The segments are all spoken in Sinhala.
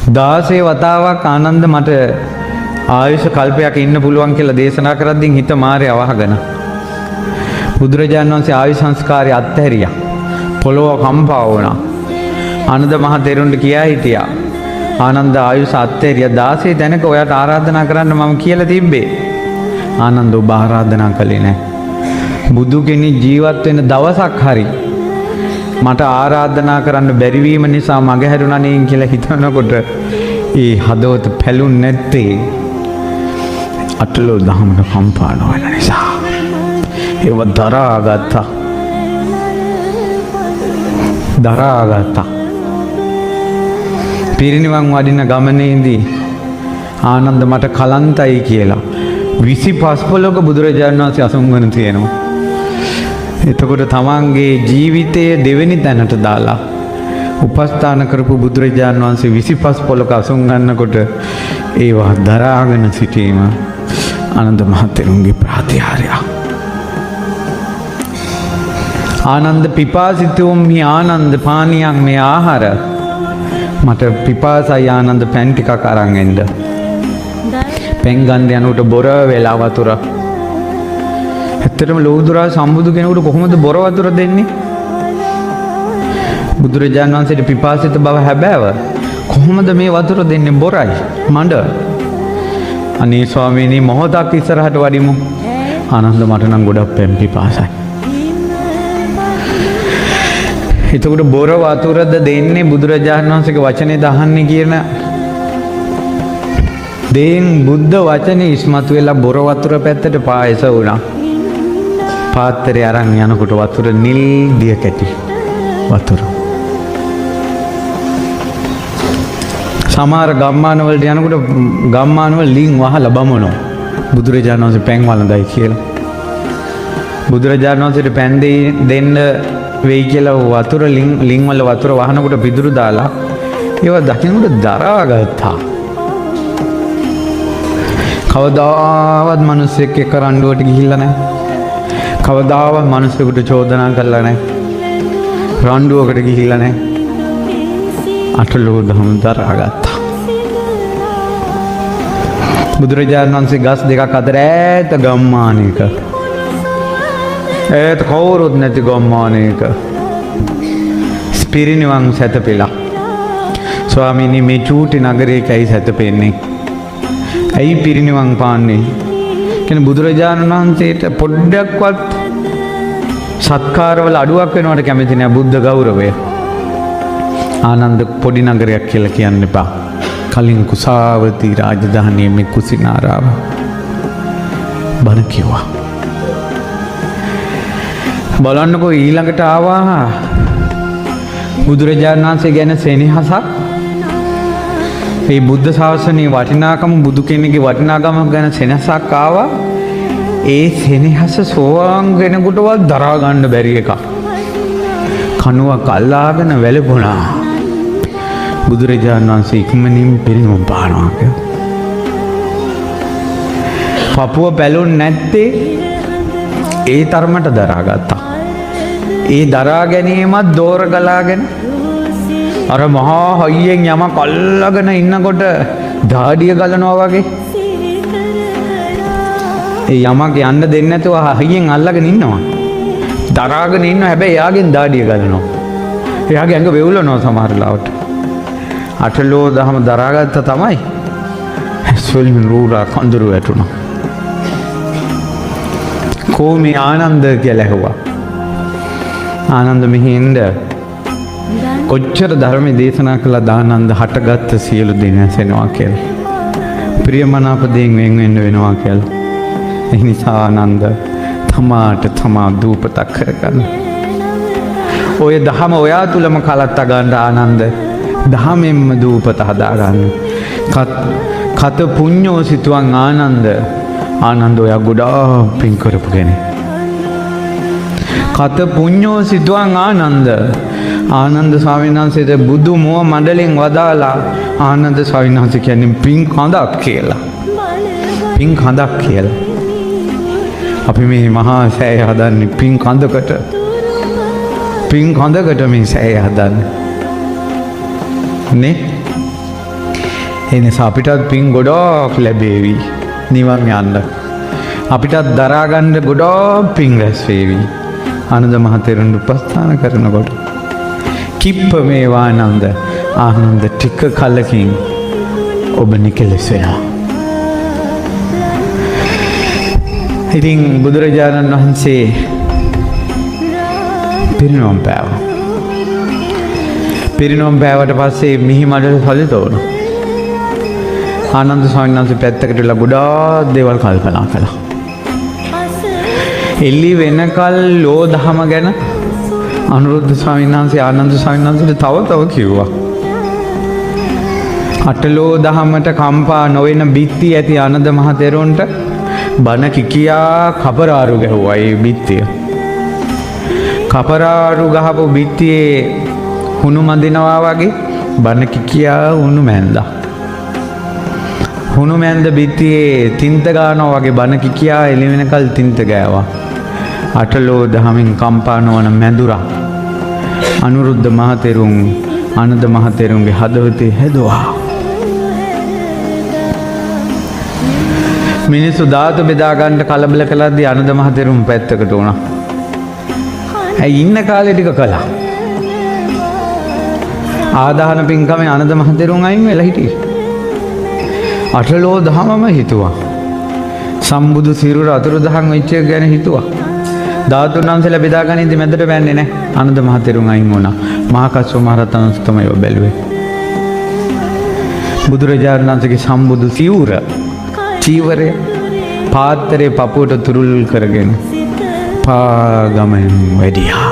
16 වතාවක් ආනන්ද මට ආයුෂ කල්පයක් ඉන්න පුළුවන් කියලා දේශනා කරද්දී හිත මාරේ අවහගෙන. බුදුරජාණන් වහන්සේ ආයු සංස්කාරය අත්හැරියා. පොළොව කම්පා වුණා. ආනන්ද මහ තෙරුන්ට කියා හිටියා. ආනන්ද ආයුෂ අත්හැරියා 16 තැනක ඔයාට ආරාධනා කරන්න මම කියලා තිබ්බේ. ආනන්ද ඔබ ආරාධනා කළේ නෑ. බුදු කෙනෙක් ජීවත් වෙන දවසක් හරි මට ආරාධනා කරන්න බැරි වීම නිසා මගහැරුණා නේ කියලා හිතනකොට ඒ හදවත පැලුන් නැත්තේ අටලෝ දහමට කම්පා නොවන නිසා. ඒව දරාගත්තා. දරාගත්තා. පිරිනිවන් වඩින ගමනේදී ආනන්ද මට කලන්තයි කියලා 25 පොලක බුදුරජාණන් වහන්සේ අසුන්වන තියෙනවා. එතකොට තමන්ගේ ජීවිතය දෙවෙනි තැනට දාලා උපස්ථාන කරපු බුදුරජාණන් වහන්සේ 25 පොලක අසුන් ගන්නකොට ඒවා දරාගෙන සිටීම ආනන්ද මහතෙරුන්ගේ ප්‍රාතිහාර්යය. ආනන්ද පිපාසිතුම් හි ආනන්ද පානියන් මේ ආහාර මට පිපාසයි ආනන්ද පැන් ටිකක් අරන් එන්න. පැන් ගන්න යනකොට බොර වෙලා වතුර. ඇත්තටම ලෝදුරා සම්බුදු කෙනෙකුට කොහොමද බොර වතුර දෙන්නේ? බුදුරජාණන් වහන්සේට පිපාසිත බව හැබෑව. කොහොමද මේ වතුර දෙන්නේ? බොරයි මඩ. අනේ ස්වාමීනි මොහොතක් ඉස්සරහට වඩිමු. ආනන්ද මට නම් ගොඩක් පැන් පිපාසයි. එතකොට බොර වතුරද දෙන්නේ බුදුරජාණන් වහන්සේගේ වචනේ දහන්නේ කියන දේන් බුද්ධ වචනේ ඉස්මතු වෙලා බොර වතුර පැත්තට පායස වුණා. පාත්‍රය අරන් යනකොට වතුර නිල් දිය කැටි වතුර. සමහර ගම්මාන වලට යනකොට ගම්මාන වල ලින් වහලා බමනවා. බුදුරජාණන් වහන්සේ පැන් වළඳයි කියලා. බුදුරජාණන් වහන්සේට පැන් දෙන්න වෙයි කියලා වතුර ලින් වල වතුර වහනකොට පිදුරු දාලා ඒවා දකින්නකොට දරාගත්තා. කවදාවත් මිනිස්සෙක් එක්ක රණ්ඩුවට ගිහිල්ලා නැහැ. කවදාවත් මිනිස්සෙකුට චෝදනා කළා නැහැ. රණ්ඩුවකට ගිහිල්ලා නැහැ. අටලෝ දහම දරාගත්තා. බුදුරජාණන් වහන්සේ ගස් දෙකක් අතර ඈත ගම්මානයක, ඈත කවුරුත් නැති ගම්මානයක පිරිනිවන් සැතපෙලා. ස්වාමීනි මේ චූටි නගරයක ඇයි සැතපෙන්නේ? ඇයි පිරිනිවන් පාන්නේ? කියන්නේ බුදුරජාණන් වහන්සේට පොඩ්ඩක්වත් සත්කාරවල අඩුවක් වෙනවට කැමති නෑ බුද්ධ ගෞරවය. ආනන්ද පොඩි නගරයක් කියලා කියන්න එපා. කලින් කුසාවති රාජධානියේ මේ කුසිනාරාව බණ කිව්වා. බලන්නකෝ ඊළඟට ආවා බුදුරජාණන් වහන්සේ ගැන සෙනෙහසක්. මේ බුද්ධ ශාසනයේ වටිනාකම බුදු කෙනෙකුගේ වටිනාකම ගැන සෙනෙහසක් ආවා. ඒ සෙනෙහස සෝවාන් කෙනෙකුටවත් දරා ගන්න බැරි එකක්. කණුවක් අල්ලාගෙන වැළපුණා. බුදුරජාණන් වහන්සේ ඉක්මනින් පිරිනිවන් පානවා කියලා. පපුව පැලුන් නැත්තේ ඒ තරමට දරාගත්තා. ඒ දරා ගැනීමත් දෝර ගලාගෙන අර මහා හයියෙන් යමක් අල්ලගෙන ඉන්නකොට දාඩිය ගලනවා වගේ ඒ යමක් යන්න දෙන්නේ නැතුව හයියෙන් අල්ලගෙන ඉන්නවා. දරාගෙන ඉන්නවා. හැබැයි එයාගෙන් දාඩිය ගලනවා. එයාගේ ඇඟ වෙවුලනවා සමහර ලාවට. අටලෝ දහම දරාගත්ත තමයි ඇස් වලින් රූරා කඳුරු වැටුණා. කෝ මේ ආනන්ද කියලා ඇහුවා. ආනන්ද මෙහි එන්න. කොච්චර ධර්ම දේශනා කළා ආනන්ද හටගත්ත සියලු දේ නැසෙනවා කියලා. ප්‍රියමනාප දේන් වෙන් වෙන්න වෙනවා කියලා. ඒ නිසා ආනන්ද තමාට තමා දූපතක් කරගන්න. ඔය දහම ඔයා තුලම කලත්ත ගන්න ආනන්ද. දහමෙන්ම දූපත හදාගන්න. කත පුඤ්ඤෝ සිතුවන් ආනන්ද. ආනන්ද ඔයා ගොඩාක් පින් කරපු කෙනෙක්. කත පුඤ්ඤෝ සිතුවන් ආනන්ද. ආනන්ද ස්වාමීන් වහන්සේට බුදු මුව මණ්ඩලෙන් වදාලා ආනන්ද ස්වාමීන් වහන්සේ කියන්නේ පින් කඳක් කියලා. පින් කඳක් කියලා. අපි මේ මහා සෑය හදන්නේ පින් කඳකට. පින් කඳකට මේ සෑය හදන්නේ. නේ? ඒ නිසා අපිටත් පින් ගොඩාක් ලැබේවි නිවන් යන්න. අපිටත් දරා ගන්න ගොඩාක් පින් රැස් වේවි. ආනන්ද මහතෙරුන් උපස්ථාන කරනකොට කිප්ප මේ ආනන්ද, ආනන්ද ටික කලකින් ඔබ නිකලෙස් වෙනවා. ඉතින් බුදුරජාණන් වහන්සේ පිරිනිවන් පෑවා. පිරිනිවන් පෑවට පස්සේ මිහි මඩල සලිත වුණා. ආනන්ද ස්වාමීන් වහන්සේ පැත්තකට වෙලා ගොඩාක් දේවල් කල්පනා කළා. එළි වෙනකල් ලෝ දහම ගැන අනුරුද්ධ ස්වාමීන් වහන්සේ ආනන්ද ස්වාමීන් වහන්සේට තව තව කිව්වා. අටලෝ දහමට කම්පා නොවන බිත්ති ඇති ආනන්ද මහ තෙරුන්ට බණ කිකියා කපරාරු ගැහුවා. ඒ බිත්තිය කපරාරු ගහපු බිත්තියේ හුණු මඳිනවා වගේ බණ කිකියා හුණු මැන්දා. හුණු මැන්ද බිත්තියේ තින්ත ගානවා වගේ බණ කිකියා එළි වෙනකල් තින්ත ගෑවා. අටලෝ දහමින් කම්පා නොවන මැදුරක් අනුරුද්ධ මහතෙරුන් ආනන්ද මහතෙරුන්ගේ හදවතේ හැදුවා. මිනිස්සු ධාතු බෙදා ගන්න කලබල කළද්දී ආනන්ද මහතෙරුන් පැත්තකට වුණා. ඇයි ඉන්න කාලේ ටික කළා. ආදාහන පින්කමේ ආනන්ද මහතෙරුන් අයින් වෙලා හිටියේ. අටලෝ දහමම හිතුවා. සම්බුදු සිරුර අතුරුදහන් වෙච්ච එක ගැන හිතුවා. ධාතුන් වහන්සේලා බෙදා ගනිද්දි මැදට බැන්නේ නැහැ. ආනන්ද මහතෙරුන් අයින් වුණා. මහා කස්සප මහ රහතන් වහන්සේ තමයි ඔය බැලුවේ. බුදුරජාණන් වහන්සේගේ සම්බුදු සිවුර චීවරය පාත්‍රයේ පපුවට තුරුල් කරගෙන පාගමෙන් වැඩියා.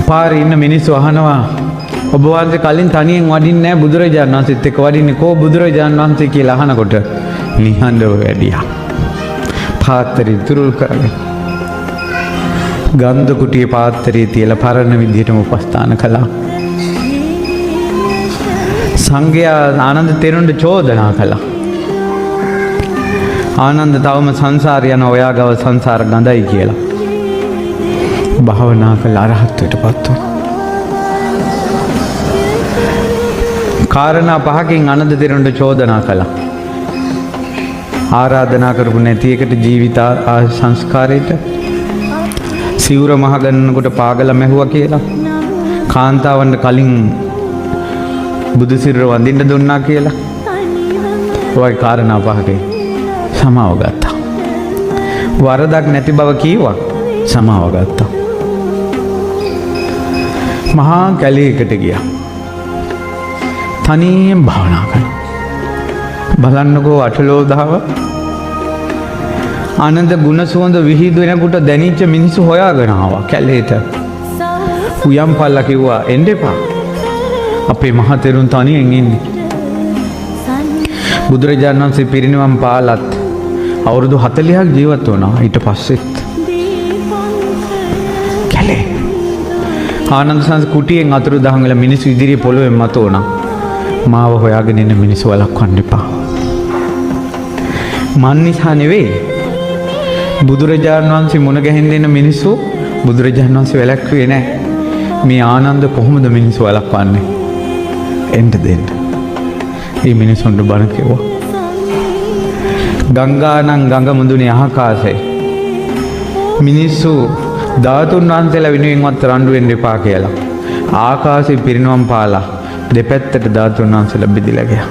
පාරේ ඉන්න මිනිස්සු අහනවා, ඔබ වහන්සේ කලින් තනියෙන් වඩින්නේ නැහැ, බුදුරජාණන් වහන්සේත් එක්ක වඩින්නේ කෝ බුදුරජාණන් වහන්සේ කියලා අහනකොට නිහඬව වැඩියා. පාත්‍රය තුරුල් කරගෙන ගන්ධ කුටියේ පාත්‍රය තියලා පරණ විදිහටම උපස්ථාන කළා. සංඝයා ආනන්ද තෙරුන්ට චෝදනා කළා. ආනන්ද තවම සංසාර යන ඔයා ගව සංසාර ගඳයි කියලා. භාවනා කළ අරහත්ත්වයට පත් වුණා. කාරණා පහකින් ආනන්ද තෙරුන්ට චෝදනා කළා. ආරාධනා කරපු නැති එකට ජීවිත සංස්කාරයට, සිවුර මහගන්නකොට පාගල මැහුවා කියලා, කාන්තාවන්ට කලින් බුදු සිරුර වඳින්න දුන්නා කියලා, ඔය කාරණා පහකින් සමාව ගත්තා. වරදක් නැති බව කීවා, සමාව ගත්තා. මහා කැලේකට ගියා. තනියෙන් භාවනා කළා. බලන්නකෝ අටලෝ දහම ආනන්ද ගුණ සුවඳ විහිදු වෙනකොට දැනිච්ච මිනිස්සු හොයාගෙන ආවා කැලේට. උයන් පල්ලා කිව්වා එන්න එපා. අපේ මහතෙරුන් තනියෙන් ඉන්නේ. බුදුරජාණන් වහන්සේ පිරිනිවන් පාලත් අවුරුදු 40ක් ජීවත් වුණා. ඊට පස්සෙත් කැලේ ආනන්ද සංස කුටියෙන් අතුරුදහන් වෙලා මිනිස්සු ඉදිරියේ පොළොවෙන් මත වුණා. මාව හොයාගෙන ඉන්න මිනිස්සු වළක්වන්න එපා. මන් නිසා නෙවෙයි, බුදුරජාණන් වහන්සේ මුණ ගැහෙන්න එන මිනිස්සු බුදුරජාණන් වහන්සේ වැළැක්වුවේ නෑ. මේ ආනන්ද කොහොමද මිනිස්සු වළක්වන්නේ? එන්න දෙන්න. මේ මිනිස්සුන්ට බණ කිව්වා. ගංගානම් ගඟ මුදුනේ ආකාශයේ මිනිස්සු ධාතුන් වහන්සේලා වෙනුවෙන්වත් රණ්ඩු වෙන්න එපා කියලා ආකාශේ පිරිනුවම් පාලා දෙපැත්තට ධාතුන් වහන්සේලා බෙදිලා ගියා.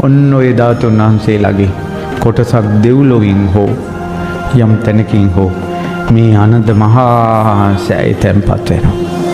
ඔන්න ඔය ධාතුන් වහන්සේලාගේ කොටසක් දෙව්ලොවින් හෝ යම් තැනකින් හෝ මේ ආනන්ද මහා සෑය තැන්පත් වෙනවා.